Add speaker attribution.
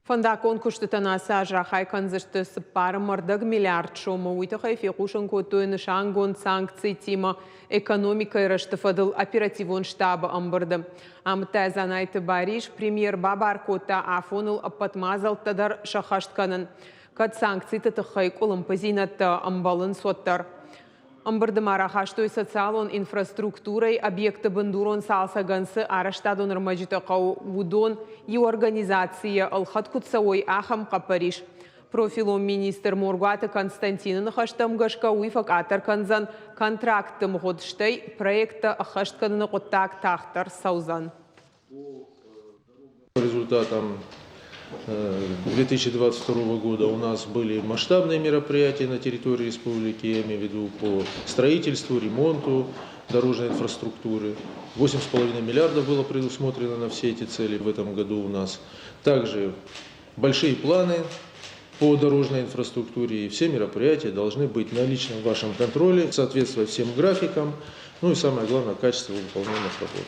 Speaker 1: Фӕндаггон куыстытӕн ацы аз рахай кӕндзысты 4.25 миллиард сомы. Уый тыххӕй фехъусын кодтой нысангонд санкцитимӕ экономикӕйы рӕзты фӕдыл оперативон штабы ӕмбырды. Амыдта Дзанайты Барис. Премьер бабар кодта афоныл ӕппӕт мадзӕлттӕ дӕр сӕххӕст кӕнын. Кӕд санкциты тыххӕй къуылымпыдзинӕдтӕ ӕмбӕлынц, уӕддӕр. Ӕмбырды ма рахастой социалон инфраструктурӕйы объектты бындурон цалцӕгӕн цы арӕзтадон ӕрмӕджытӕ хъӕуы, уыдон иу организацийӕ ӕлхӕд куыд цӕуой, ахӕм хъӕппӕрис. Профилон министр Моргуаты Константины ныхӕстӕм гӕсгӕ уый фӕкъаддӕр кӕндзӕн контрактты мгъуыд, стӕй проекттӕ ӕххӕст кӕныны хъуыддаг тагъддӕр цӕудзӕн.
Speaker 2: По результатам 2022 года у нас были масштабные мероприятия на территории республики, я имею в виду по строительству, ремонту дорожной инфраструктуры. 8,5 миллиардов было предусмотрено на все эти цели в этом году у нас. Также большие планы по дорожной инфраструктуре и все мероприятия должны быть на личном вашем контроле, соответствовать всем графикам, ну и самое главное, качество выполняемых работ.